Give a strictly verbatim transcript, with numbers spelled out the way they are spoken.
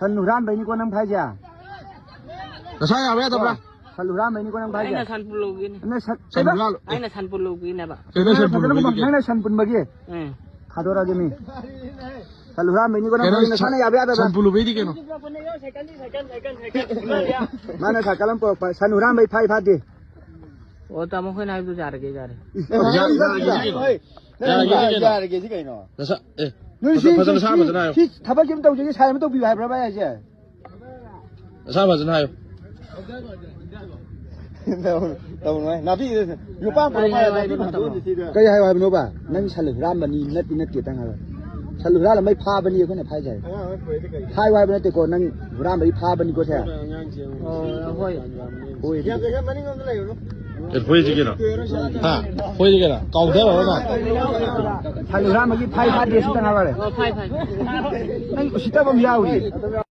ꯁꯟ ꯍꯨꯔꯥꯟꯕꯩꯅꯤꯀꯣ ꯅꯪ ꯐꯥꯏꯁꯦ? ꯅꯁꯥ ꯌꯥꯕ ꯌꯥꯗꯕ꯭ꯔꯥ? ꯁꯟ ꯍꯨꯔꯥꯟꯕꯩꯅꯤꯀꯣ ꯅꯪ ꯐꯥꯏꯁꯦ? ꯑꯩꯅ ꯁꯟ ꯄꯨꯜꯂꯨꯒꯤꯅꯤ꯫ ꯅꯪ ꯁꯟ, ꯁꯟ ꯀꯩꯕ? ꯍꯨꯔꯥꯜꯂꯨ꯫ ꯑꯩꯅ ꯁꯟ ꯄꯨꯜꯂꯨꯒꯤꯅꯦꯕ꯫ ꯀꯩꯅꯣ ꯁꯟ ꯄꯨꯜꯂꯨꯕꯩꯗꯤ ꯀꯩꯅꯣ? ꯅꯪꯅ ꯁꯟ ꯄꯨꯟꯕꯒꯤ? ꯎꯝ꯫ ꯊꯥꯗꯣꯔꯛꯑꯒꯦ ꯃꯤ꯫ ꯁꯟ ꯍꯨꯔꯥꯟꯕꯩꯅꯤꯀꯣ ꯅꯪ ꯀꯩꯅꯣ ꯐꯥꯏꯁꯦ? ꯅꯁꯥꯅ ꯁꯟ, ꯌꯥꯕ ꯌꯥꯗꯕ꯭ꯔꯥ? ꯁꯟ ꯄꯨꯜꯂꯨꯕꯩꯗꯤ ꯀꯩꯅꯣ? ꯃꯥꯅ ꯁꯥꯏꯀꯜ ꯑꯃ ꯄꯨꯔꯛꯄ꯫ ꯁꯟ ꯍꯨꯔꯥꯟꯕꯩ ꯐꯥꯏ ꯐꯥꯗꯦ꯫ ꯑꯣ, ꯇꯥꯃꯣ, ꯑꯩꯈꯣꯏꯅ ꯍꯥꯏꯕꯗꯨ ꯌꯥꯔꯒꯦ, ꯌꯥꯔꯦ꯫ ꯌꯥꯔꯒꯦ, ꯌꯥꯔꯒꯦ, ꯌꯥꯔꯒꯦ ꯀꯩꯅꯣ? ꯌꯥꯔꯒꯦ, ꯌꯥꯔꯒꯦ ꯀꯩꯅꯣ? ꯌꯥꯔꯒꯦ ꯀꯩꯅꯣ? ꯅꯁꯥ, ꯑꯦ, ꯅꯣꯏ ꯐꯖ-, ꯁꯤ, ꯐꯖꯅ ꯁꯤ, ꯁꯥ ꯁꯤ, ꯐꯖꯅ ꯍꯥꯏꯌꯣ꯫ ꯁꯤ ꯊꯕꯛ ꯑꯃ ꯇꯧꯖꯒꯦ, ꯁꯥꯏꯟ ꯑꯃ ꯇꯧꯕꯤꯌꯨ ꯍꯥꯏꯕ꯭ꯔꯕ ꯑꯩ ꯍꯥꯏꯁꯦ? ꯅꯁꯥ ꯐꯖꯅ ꯍꯥꯏꯌꯣ꯫ ꯇꯧꯅꯨ, ꯇꯧꯅꯨ ꯍꯥꯏ꯫ ꯅꯥꯄꯤ, ꯌꯣꯄꯥꯛ ꯄꯨꯔꯛꯑꯣ ꯍꯥꯏ, ꯅꯥꯄꯤ ꯐꯟꯗꯣꯛꯑꯝꯁꯤ ꯁꯤꯗ꯫ ꯀꯔꯤ ꯍꯥꯏꯌꯣ ꯍꯥꯏꯕꯅꯣꯕ? ꯅꯪ ꯁꯟ ꯍꯨꯔꯥꯟꯕꯅꯤ ꯅꯠꯇꯦ, ꯅꯠꯇꯦ ꯇꯪ ꯍꯥꯏꯕ꯫ ꯁꯟ ꯍꯨꯔꯥꯜꯂꯝꯕꯩ ꯐꯥꯕꯅꯤ ꯑꯩꯈꯣꯏꯅ ꯐꯥꯏꯁꯦ ꯍꯥꯏꯌꯣ꯫ ꯑꯉꯥꯡ ꯑꯃ ꯄꯨꯔꯛꯏꯗꯤ ꯀꯩꯒꯤꯅꯣ? ꯍꯥꯏꯌꯨ ꯍꯥꯏꯕ ꯅꯠꯇꯦꯀꯣ, ꯅꯪ ꯍꯨꯔꯥꯟꯕꯒꯤ ꯐꯥꯕꯅꯤꯀꯣ ꯁꯦ꯫ ꯑꯉꯥꯡꯁꯦ ꯌꯦꯡꯉꯨ꯫ ꯑꯣ, ꯍꯣꯏ꯫ ꯍꯣꯏ꯫ ꯌꯥꯝ ꯆꯠꯈ꯭ꯔꯦ, ꯃꯅꯤꯡꯂꯣꯝꯗ ꯂꯩꯔꯨꯅꯨ꯫ ꯑꯦ, ꯍꯣꯏꯁꯤ ꯀꯩꯅꯣ? ꯍꯥ? ꯍꯣꯏꯁꯤ ꯀꯩꯅꯣ? ꯀꯥꯎꯊꯔꯛꯑꯣ ꯅꯪ꯫ ꯁꯟ ꯍꯨꯔꯥꯟꯕꯒꯤ ꯐꯥꯏ ꯐꯥꯗꯦ ꯁꯤꯇꯪ ꯍꯥꯏꯕ꯫ ꯑꯣ, ꯐꯥꯏ, ꯐꯥꯏ꯫ ꯅꯪ ꯎꯁꯤꯠꯇꯕ ꯑꯃ ꯌꯥꯎꯔꯤ꯫